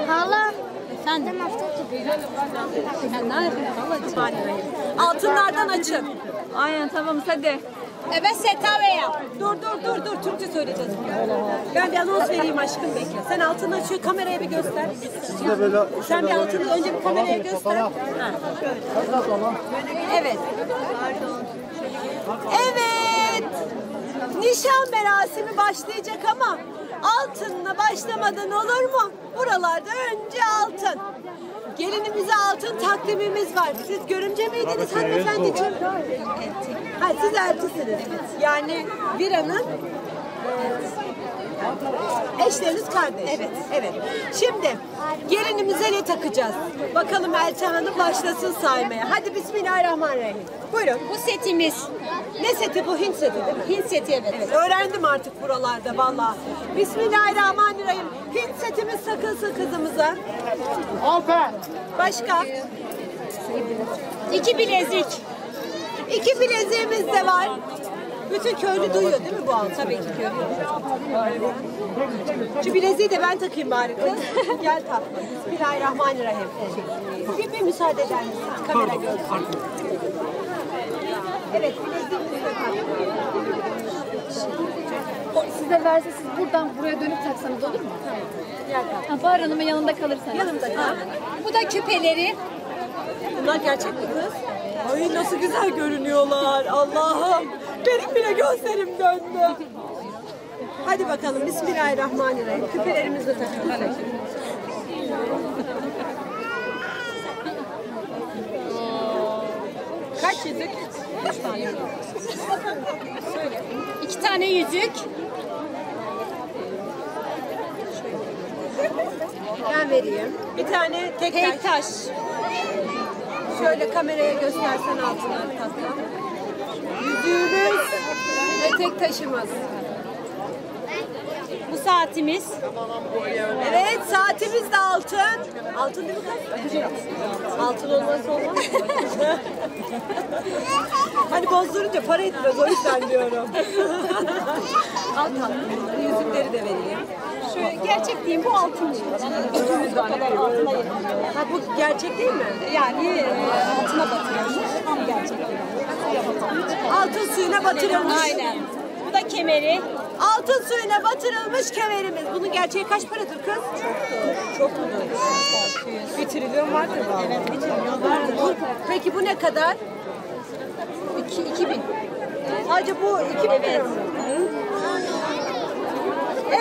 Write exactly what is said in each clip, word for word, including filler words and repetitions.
Hala. Efendim? Sen ne yapıyorsun? Vallahi. Altınlardan açın. Aynen, tamam, hadi. Evet, seta veya. Dur, dur, dur, dur. Türkçe söyleyeceğiz. Ben bir anons vereyim aşkım, bekle. Sen altını şu kameraya bir göster. Sen bir altını önce bir kameraya göster. Ha. Evet. Evet. Nişan merasimi başlayacak ama altınla başlamadan olur mu? Buralarda önce altın. Gelinimize altın takdimimiz var. Siz görümce miydiniz hanımefendiciğim? Ha, siz eltisiniz. Yani Vira'nın, e, eşleriniz kardeş. Evet. Evet. Şimdi gelinimize ne takacağız? Bakalım Elçin Hanım başlasın saymaya. Hadi bismillahirrahmanirrahim. Buyurun. Bu setimiz. Ne seti bu? Hint seti değil mi? Hint seti, evet. Evet, öğrendim artık buralarda valla. Bismillahirrahmanirrahim. Hint setimiz takılsın kızımıza. Aferin. Başka? İki bilezik. İki bileziğimiz de var. Bütün köylü duyuyor değil mi bu altı? Tabii ki köylü. Şu bileziği de ben takayım bari kız. Gel tatlım. Bismillahirrahmanirrahim. Bir, bir müsaade eder misin? Kamera görsün. Evet, bileziğimizi de taktık. O size verse siz buradan buraya dönüp taksanız olur mu? Gel tatlım. Ha, Bahar Hanım'ın yanında kalırsanız. Yanımda kal. Bu da küpeleri. Bunlar gerçek mi kız? Ay, nasıl güzel görünüyorlar. Allah'ım, benim bile gözlerim döndü. Hadi bakalım, bismillahirrahmanirrahim. Küpelerimizi de takalım. Kaç yüzük? İki tane yüzük. Ben vereyim. Bir tane tek taş. Tek taş. Şöyle kameraya göstersen altınları tatlım. Yüzüğümüz ve tek taşımız. Bu saatimiz. Evet, saatimiz de altın. Altın değil mi kız? Altın olmazsa olmaz. Hani bozdurunca para etmez, o yüzden diyorum. Al tatlım, yüzükleri de vereyim. Şu gerçek değil, bu altın. Altına yedi. Ha, bu gerçek değil mi? Yani, e, altına batırılmış, tam gerçek değil. Altın suyuna batırılmış. Aynen. Bu da kemeri. Altın suyuna batırılmış kemerimiz. Bunun gerçeği kaç paradır kız? Çok mu? Bir trilyon vardır vallahi. Evet, bir trilyon vardır. Peki bu ne kadar? İki, iki bin. Sadece bu iki bin lira mı?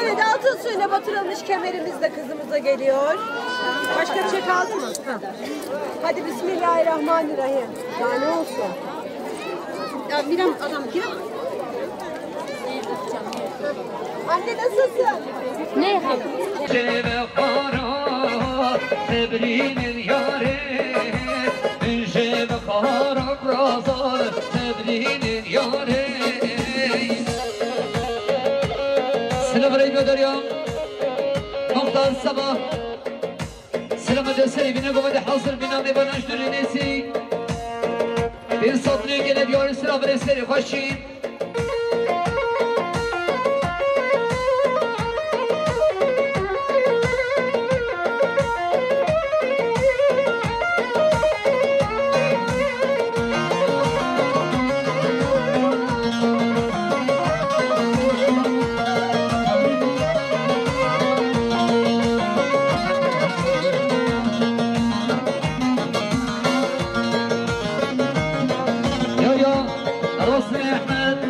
Evet, altın suyuna batırılmış kemerimiz de kızımıza geliyor. Başka bir şey kaldı mı? Ha. Hadi bismillahirrahmanirrahim. Daha ne olsun? Ya Miran adam girer. Anne nasılsın? Ne? Çêve xara Tebrînên yarê, çêve xara Brazal Tebrînên yarê. Silav reyno derya, Muxtar Seba. Silav de serê bîne, gova de hazir bîna, mêvanan ji dûrê nêzî. Bin satnê gele diyar, silav rê serê xweşî. Ya, ya, rastî Ehmed.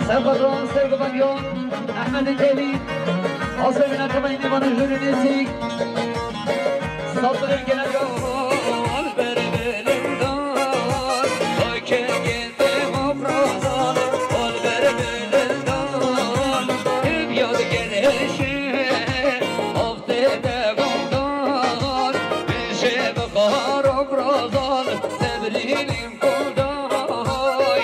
Serxwedran, serguvan yo. Ehmedê Tevî. Asê wîna temayî nêvana jûrî nêzî. Satirê gele yo. Al ber bilindo. Akê gete mafrazan. Al ber bilindo. Ev yad gelişe. Avte de gondan. Bişe bixar obrazan. Sebrînin Koday.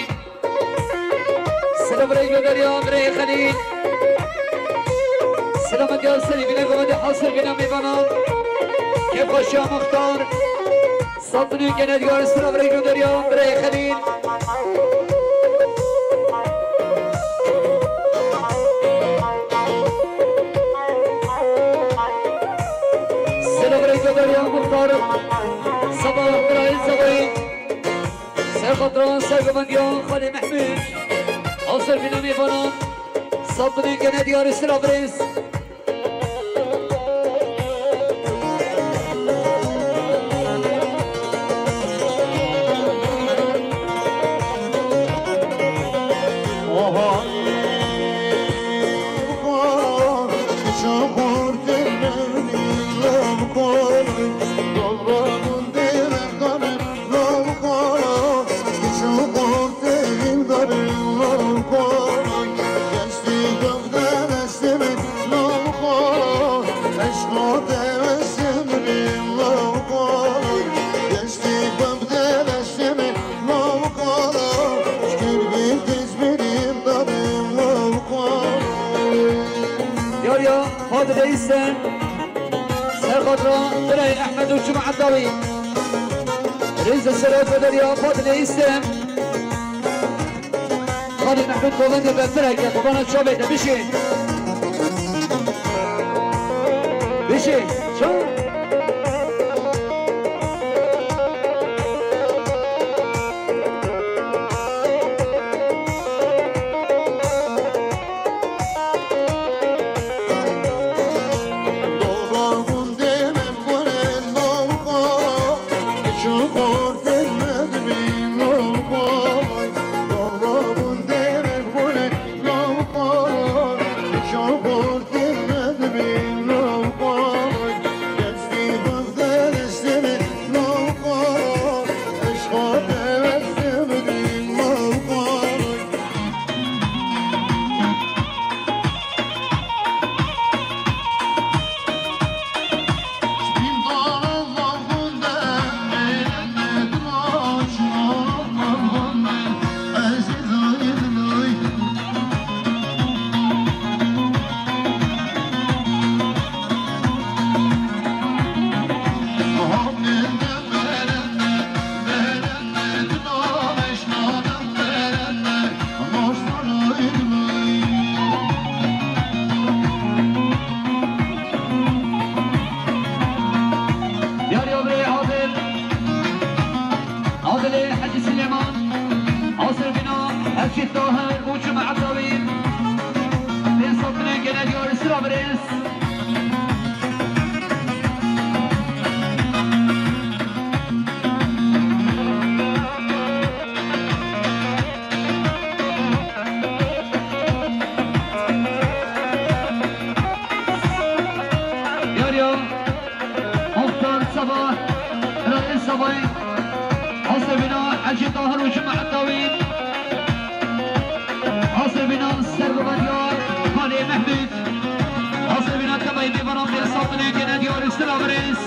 Silav reyno derya birê Xelîl. Silav diya serê bîne, gova de hazir bîna mêvanan. Kêfxweşiya Muxtar. Satinê gene diyar, silav reyno derya birê Xelîl. Sabah, birayê Sabahî. Serxatran, sergovendiyan, Xalê Mehmûd. Asir bîna mêvanan. Sabunên gene diyarî sira birêz. Yar ya, hadi değilsen. Serxatra, Diray Ahmet Uçum Addavi. Rize Serhat Öder ya, hadi değilsen. Xalî Mehmûd Govendê be fireke, qubana çavê te bişî. Bişî, çav. Diyar Yavrê Adil, Adilê Hecî Silêman, Asir Bîna, Hecî Tahir û Cuma Ebdawî, pênc sed milyon gene diyarî sira birêz. Yar ya, Muxtar Sabah, Raîs Sabahî, Asebîna Hecî Tahir û Cuma Ebdawî, Asebîna Sergovan Yar, Xalê Mehmûd, Asebîna Tebayî Mêvaran, pênc sed milyon gene diyarî sira birêz.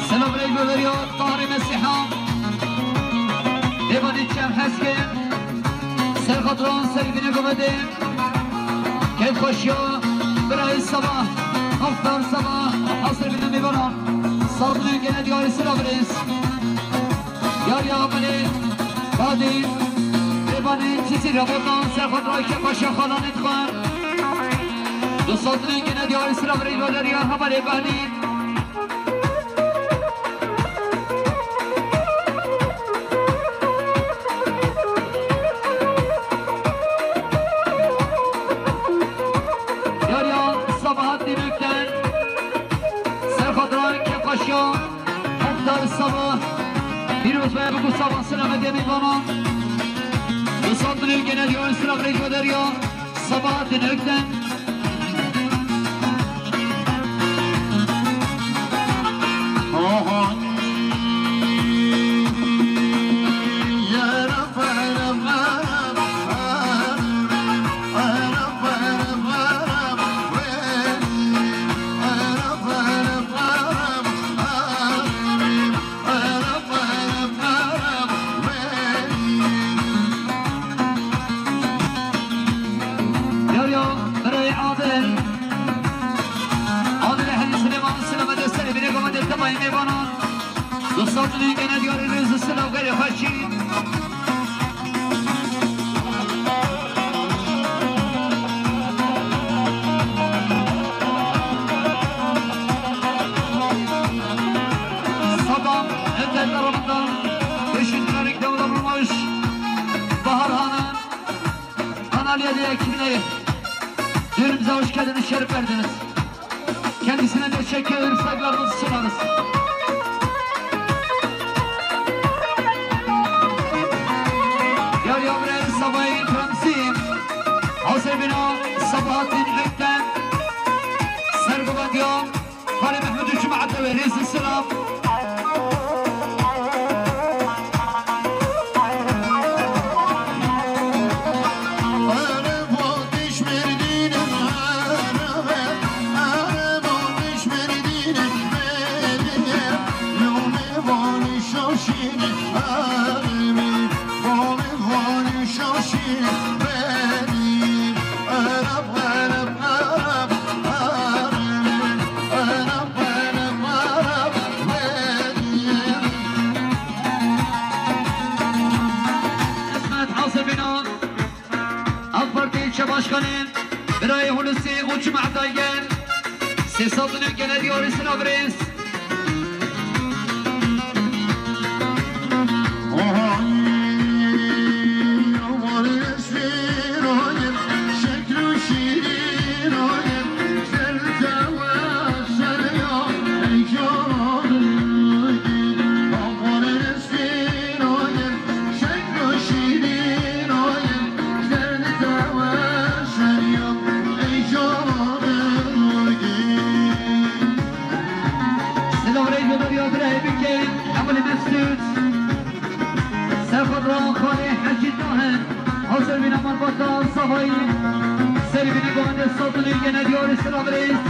Selam reylo veriyor, Tarih Mesih'a. Evanî çem hezke. Serxatran, serî bîne gomedê. Keyfxweşiya birayê Sabah, Aftar Sabah, Asir bîne mêvanan. Sağ olun, gene diyarî sira birêz. Yar ya Amelê, Badî, Rêbanî, Çiçî Rabotan, Serxatran, Keyfxweşiya xalanê dixwe. Du sed milyon gene diyarî sira birêz, Valeriya Hevalê Behnî. Yar ya Sabahattin Ökten, Serxatran Keyfxweşiya, Muxtar Sabah, pîroz be, biku Sabah selametê mêvanan. Du sed milyon gene diyarî sira birêz, Valeriya Sabahattin Ökten. Birayê Adil. Adilê Helî Silêman, selametê serê bînê, gomadê temayê mêvanan. Dostlar, dilî gene diyarê rêz û silav, gelê xweşî. Sabah, Önder Daraman'dan beşinci Dönek Devlet Rövanş, Bahar Hanım, Antalya diye ekibine düğünümüze hoş geldiniz, şeref verdiniz. Kendisine teşekkür ederiz, saygılarımızı sunarız. Yar yavre Sabahî Ramsî, Hazebîna Sabahattin Ökten, Sergubandiya, Xalê Mehmûd û Cuma Etewe, rêz û silav. Xizmet Hazebîna, AK Partî ilçe başkanı, birayê Hulusi û Cuma Daygen, sê sed û neh gene diyarî silav rêz. Silav rêz û beriya birayê bike, Emre Mesut. Serxwedra Xalê Hecî Tahir, Hazebîna Malbata Savayî, serî bînê govendê Sabunî gene diyarî silav rêz.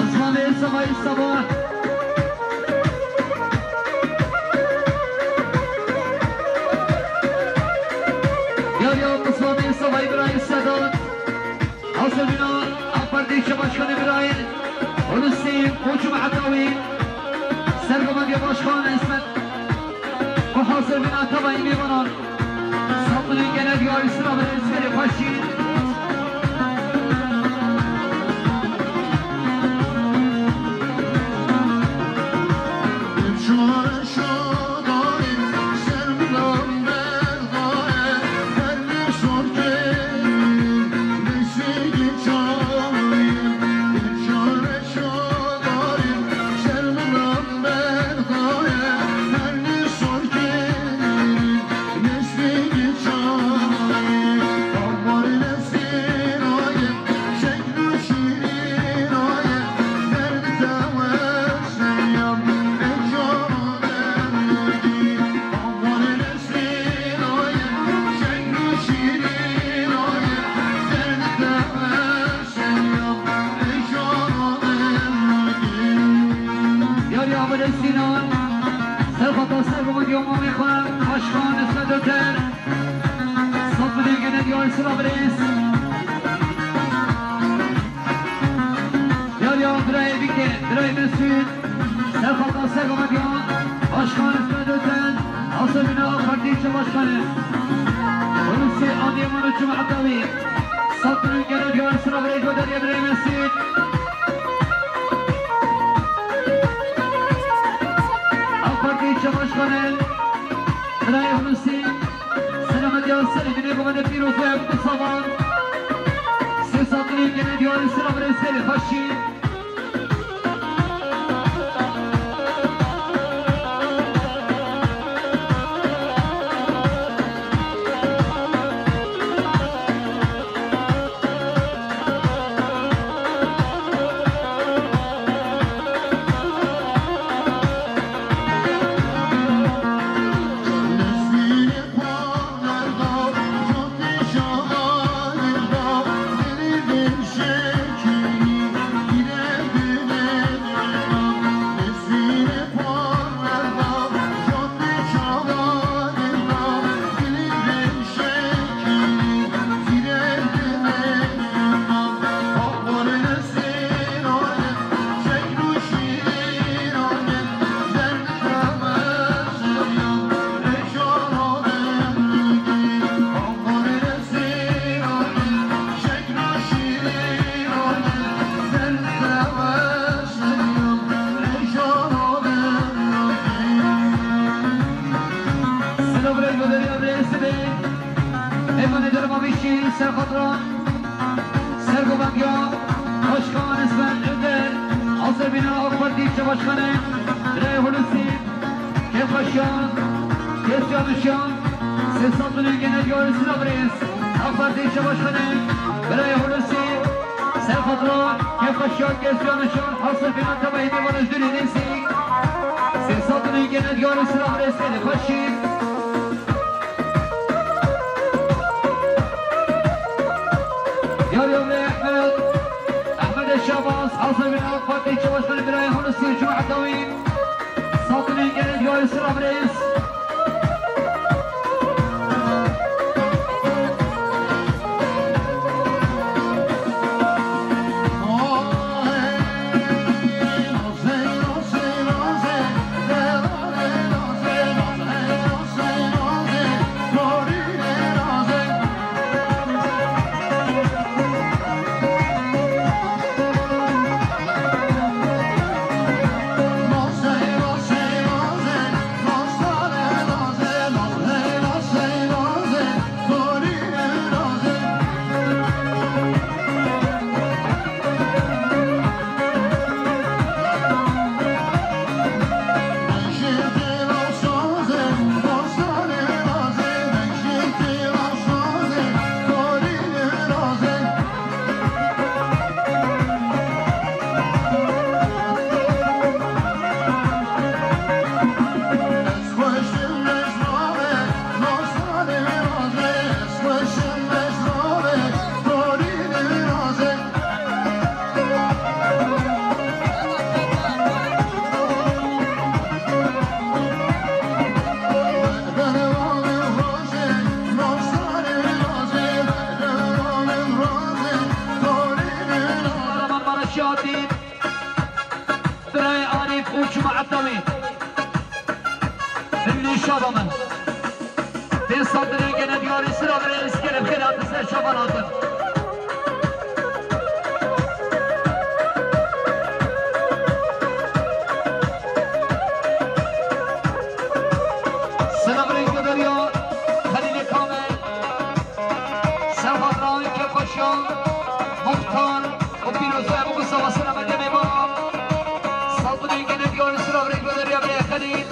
Osmanê Savayî Sabah. Yar ya Osmanê Savayî birayê Sedat. Hazebîna AK Partî ilçe başkanı birayê Hulusi û Cuma Etawî, sergovendiya başkan Îsmet û hazebîna tevayî mêvanan. Sabunî gene diyarî silav rêz, gelê xweşî. Yarî Amir Sinan, serxwedra sergovendiya mamê xwe, Başkan Îsmet Öter, sed milyon gene diyar silav rêz. Yarî birayê bike, birayê Mesut, serxwedra sergovendiya, Başkan Îsmet Öter, hazebîna AK Partî ilçe başkanı, Hulusi Adıyaman û Cuma Etawî. Sed milyon gene diyar silav rêz, godarî birayê Mesut. AK Partî ilçe başkanı, birayê Hulusi, selametiya serê bînê govendê pîroz we bi savan. Sê sed milyon gene diyarî silav rêz, gelê xweşî. Birê Sibê, Hêmanê Dermavîşî, Serxatran, Sergovendiya, Başkan Esmer Önder, Hazirmîna AK Partî Şebaşxanê, Birayê Hulusî, Kêfxweşiyan, Kêfyanişiyan, sê sed milyon gene diyarî sila birêz, AK Partî Şebaşxanê, Birayê Hulusî, Serxatran, Kêfxweşiyan, Kêfyanişiyan, Hazirmîna Tevayî Mêvanê Jûrî Nêsî, sê sed milyon gene diyarî sila birêz, Kêfxweşî. Diyar Yavre Ehmed, Ehmed Şabaz, Hazirmîna AK Partî Şebaşxanê, Birayê Hulusî, Cuma Dawî, Satûnê gene diyarî sila birêz. Kahraman Maraşatî, Birayê Arîf û Cuma Etawî. Himlî şada min. Pê sed milyon gene diyarî sira birê îskele bi xêr hatin ser şavan hatin. Sila birê Goderiya, Xelîlê Kamil. Serhatan, Kêfxweşiyan, Muxtar û Pîroza, bu sava selametê mêvanan. Sed milyon gene diyarî sira birê Goderiya, birê Xelîl.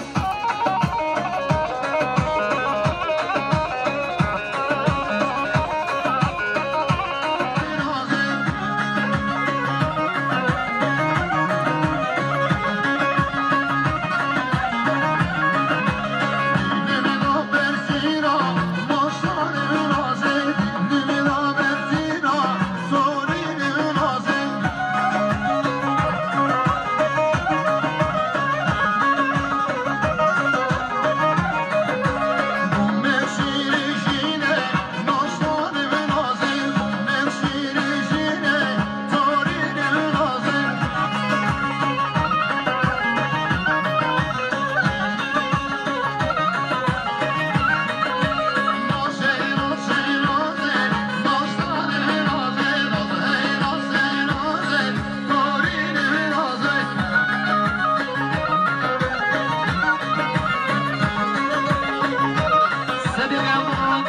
Sedî Memnun,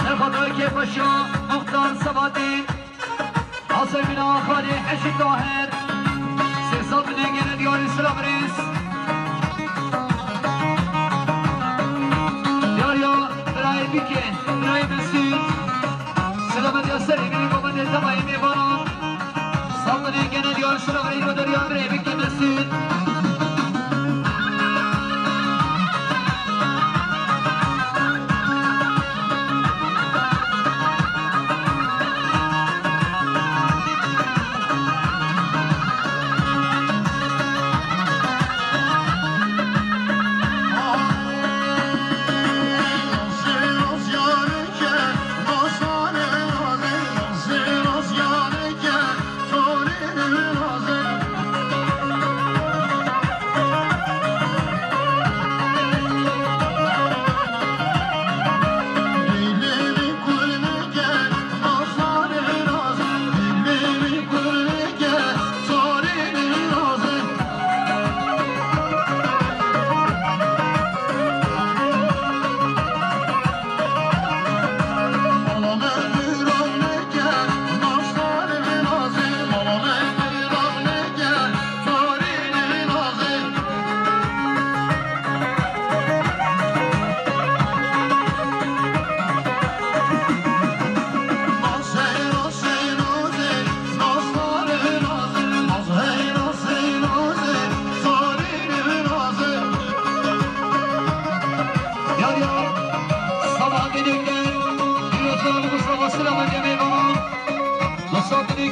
Serxatay Kêfxweşiya, Muxtar Sebatî, Asebîna Xalî Heşî Tahir, sê sed milyon gene diyarî sila birêz. Diyariya birayê Bîkê, birayê Mesûd. Selamet ya serê gilî komendê temayê mêvanan. Sed milyon gene diyar sila birê Goderiya, birê Bîkê Mesûd.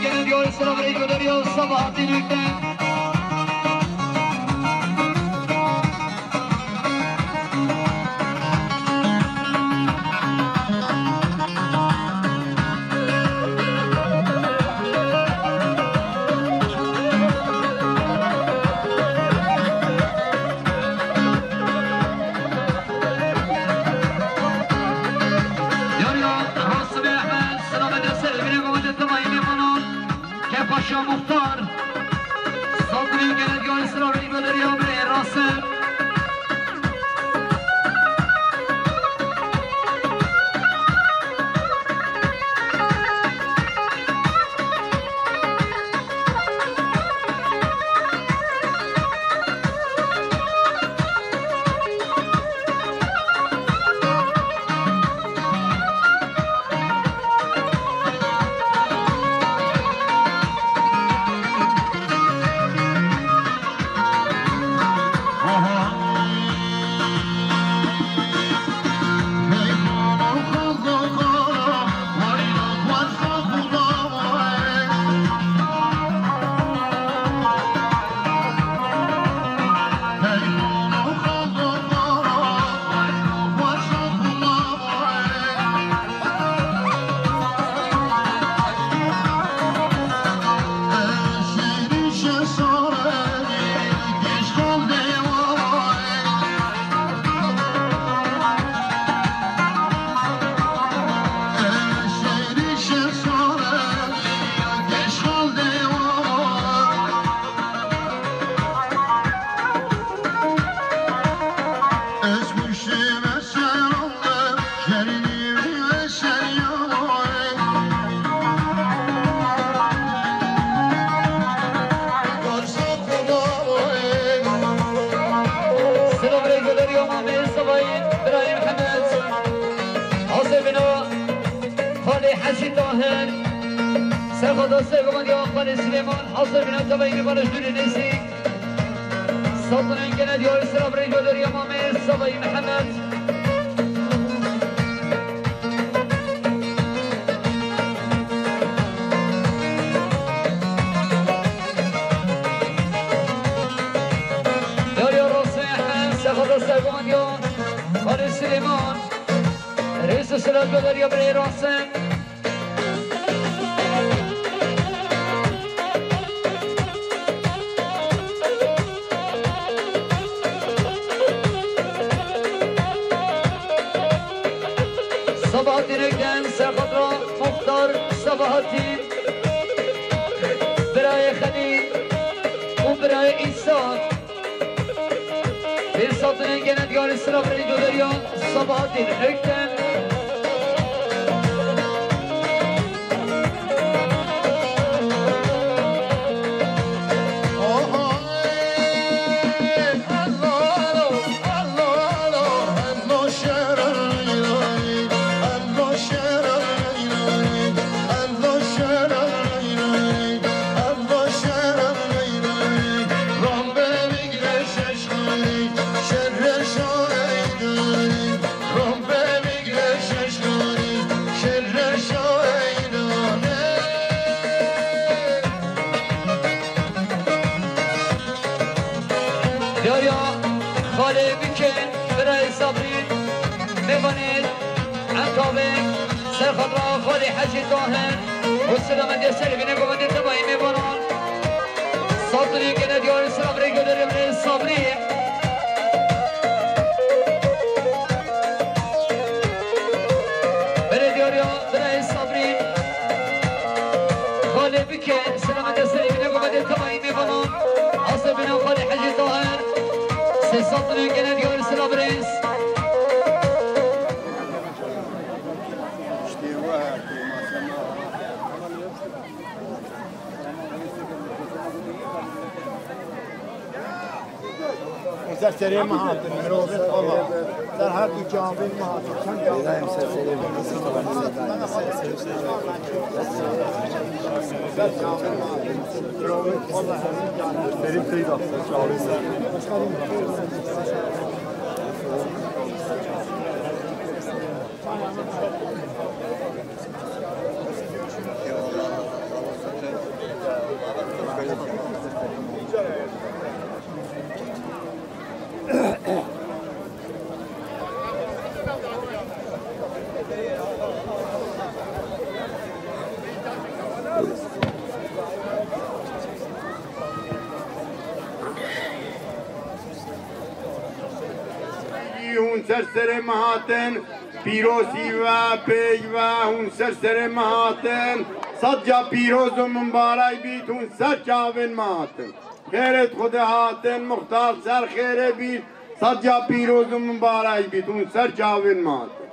Gene diyor sıra ve Godorio Sabahattin Ökten. Yar ya, Rasim Ehmed, sıra ve Döser, Emine Godorio, Tamayı Mevano. Kepaşa Muhtar. Saldırı gelen yarısına ve İbadar Yağmur Rasim. Selamun aleyküm, Derya Muhammed, Sabahî, Birayê Mihemed. Hazir bina, Xalê Hecî Tahir. Serxada Sergovan ya Xalê Silêman. Hazir bina, Sabahî, Barış Dürü Nezik. Saldırın gene diyor sıra Brego Derya Muhammed, Sabahî Mihemed. Yar ya Rasim Ehmed, Sehada Servan ya, Xalid Silêman. Rêz û silav Goderya Birê Rasim. Sabahattin Ökten, Serxatra Muxtar Sabahattin, Birayê Xelîl û Birayê Îsa. Hêsatine gene diyarê sira birê Goderya Sabahattin Ökten. Yar ya, Xalê Bikên, Birayê Sabrî, Mêvanê Enkavê, Serxatra Xalê Hecî Tahir û silametê serê binê govendê tebayî mêvanan. Saldırı gene diyarê sira birê Goderê birê Sabrî. Berê diyarê birê Sabrî. Xalê Bikên, silametê serê binê govendê tebayî mêvanan. Asê binê Xalê Hecî Tahir. Sê saldırı gene diyarê sira birê. Ser serê me hatin, mirovên Allah. Ser her du çavên me hatin. Çend Leylayım ser serê me. Ser çavên me hatin. Mirovên Allah. Selim Seyda, ser çavên me. Hûn ser serê me hatin, pîrozî ve, pêk ve, hûn ser serê me hatin. Sed ca pîroz û mimbarek bît, hûn ser çavên me hatin. Xêrêt Xwedê hatin, muxtar ser xêrê bît. Sed ca pîroz û mimbarek bît, hûn ser çavên me hatin.